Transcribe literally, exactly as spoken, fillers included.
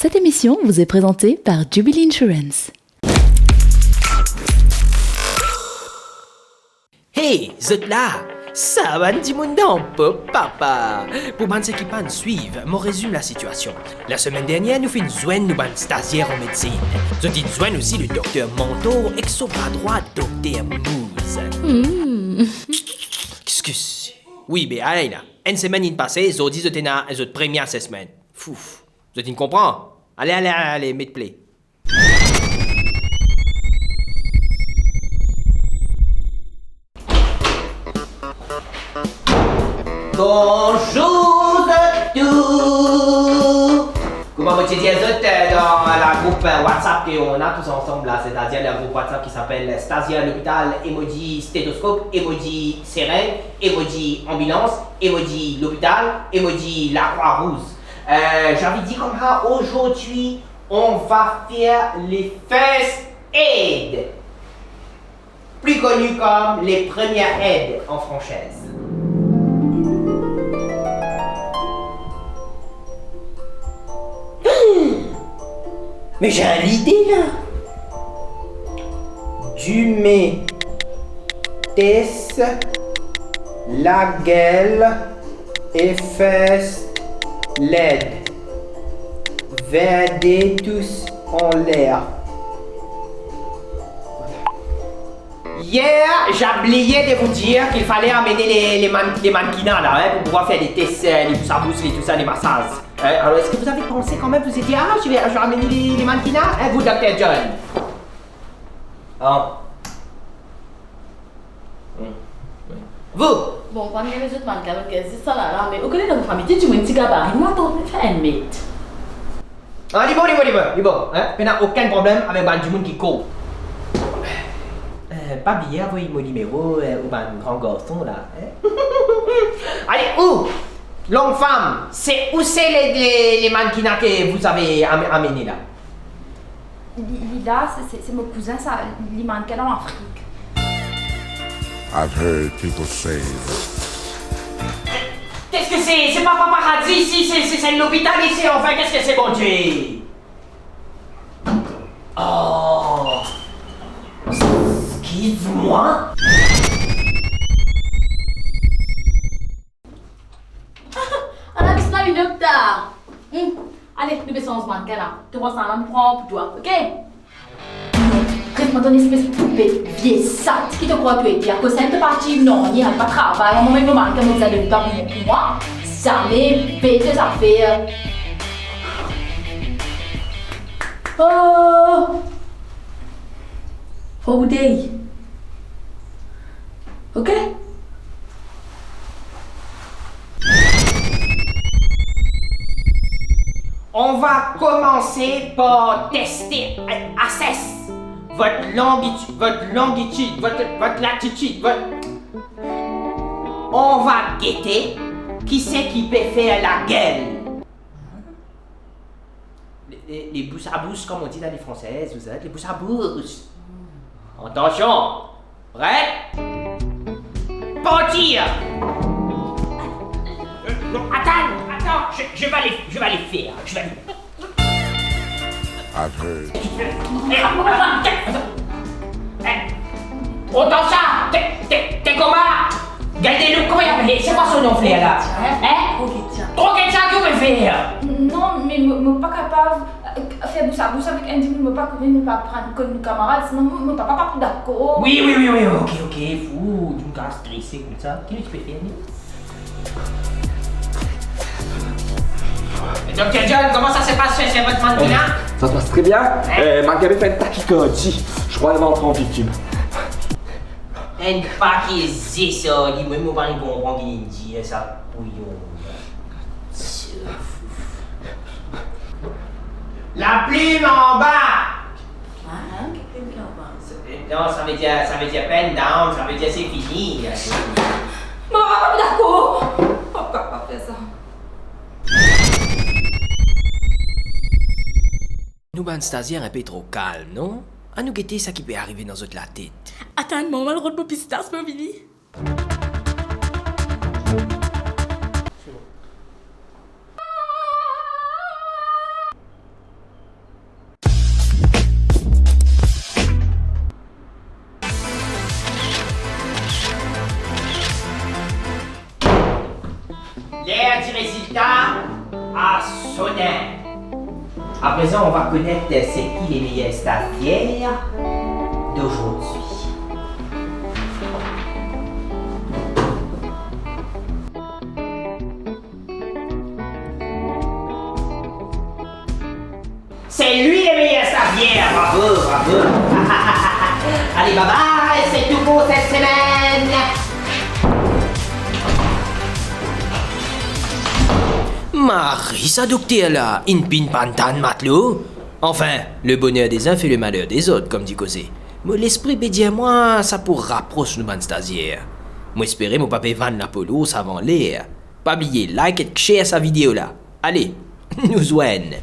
Cette émission vous est présentée par Jubilee Insurance. Hey, zot la! Sa bann dimoun dan pop, papa! Pou bann seki pa'nn swiv, mo rezim lasitiasion. Lasemenn dernier, nou finn zwenn nou bann stazier an medsin. Zot inn zwenn osi le dokter Mantor ek so bra drwa, dokter Mouz. Hmm. Exkiz. Wi, be ale la. Enn semenn inn pase, zordi zot ena zot premie assessment. Fouf. Zot inn konpran? Ale, ale, ale, met play. Bonjour zot tou! Kouma mo ti dir zot, euh, dan la group, euh, WhatsApp ke on a tous ensemble la, c'est-à-dire le groupe WhatsApp qui s'appelle Stagiaire Lopital, emoji stéthoscope, emoji seringue, emoji ambulance, emoji lopital, emoji Lacroix-Rouge. Euh, j'avais dit comme ça, aujourd'hui, on va faire les first aid, plus connu comme les premières aides en français. Hmm, mais j'ai une idée là. Dime test lagel e first aid. Vende tous anler. Hier, j'ai oublié de vous dire qu'il fallait amener les, les man-, les mannequins là, hein, pour pouvoir faire les tests, euh, les bouche à bouche, les tout ça, les massages. Hein, alors, est-ce que vous avez pensé quand même, vous étiez, ah, je vais, je vais amener les, les mannequins là, hein, vous, docteur John? Ah. Hmm. Wi. Vous! Bon, pa gagn zot mannequin, ok, zis sa la, la, me ou kone dan nou fami, ti dimoun ti gabari, nou atann fer enn met. Ah, li bon, li bon, li bon, li bon, hein? Pena okenn problem avek bann dimoun ki kour. Euh, pa bliye avoy mo nimero, euh, ou bann gran garson la, hein? Ale, ou, long fam, c'est où c'est les, les, les mannequins que vous avez am-, amenés là? Li, li la, se, se, se mo kouzin sa, li mannequin an Afrik. I've heard people say that. Qu'est-ce que c'est? C'est pas paparazzi ici, c'est, c'est, c'est l'hôpital ici, enfin, qu'est-ce que c'est, mon Dieu? Oh, excuse-moi. Ala kisannla vinn dokter. Hmm. Ale, nou pe sanz mannequin la. To pran sa la, nou pran pou twa, ok? Non, res mwa dan espes poupet, vie sat. Ki to krwar to ete? Akoz sa to parti, non, li al pa travay. Mwa mem mo mannequin, mo deza donn pa pou mwa. Zame, be to zafer. Oh! How day? Ok? On va commencer par tester, euh, assess votre longitude, votre longitude, votre, votre latitude, votre, on va guetter qui c'est qui peut faire la gueule. Les, les, les bouche à bouche, comme on dit dans les Françaises, vous êtes les bouche à bouche. Attention, prêt? Partir! Euh, non, attends, attends, je, je vais aller, je vais aller faire, je vais aller. I've heard. Eh, eh, otan sa, te, te, te koma, gade li, kouma li apel, se kwa so nom fler la? Hein? Hein? Troketia. Troketia, ki ou pe fer? Non, me mo, mo pa kapav, euh, fer bouche à bouche avek enn dimoun mo pa kone, mo pa aprann konn nou kamarad, sinon mo, mo papa pa pou dakor. Wi, wi, wi, wi, ok, ok, fou, dimoun kapav strese koumsa. Ki nou ti pe fer, nou? Dokter John, comment ça se passe chez, chez votre mannequin? Ça se passe très bien. Hein? Euh, mannequin a fait une tachycardie. Je crois qu'elle va entrer en victime. Enn pake ze sa, li mem mo pa konpran ki li dir sa, kouyon. La plume en bas. Hein? Ki plim ki anba? Sa, non, sa ve dir, sa ve dir pen down, sa ve dir se fini. Mo pa pou dakor. Mo pa kapav fer sa. Nou bann stazier inpe tro kalm, non? Anou gete seki pe arive dan zot latet. Atann, mo al rod mo pistas, mo vini. Soner. À présent, on va connaître c'est qui les meilleurs stagiaires d'aujourd'hui. C'est lui le meilleur stagiaire, bravo, bravo. Allez, bye bye, c'est tout pour cette semaine. Mari sa dokter la, inn pinn pantan matlo. Enfin, le bonheur des uns fait le malheur des autres, kouma dir koze. Mo lespri pe dir mwa sa pou rapros nou bann stazier. Mo espere mo pa pe vann lapolo savan ler. Pa bliye like ek share sa video la. Ale, nou zwenn.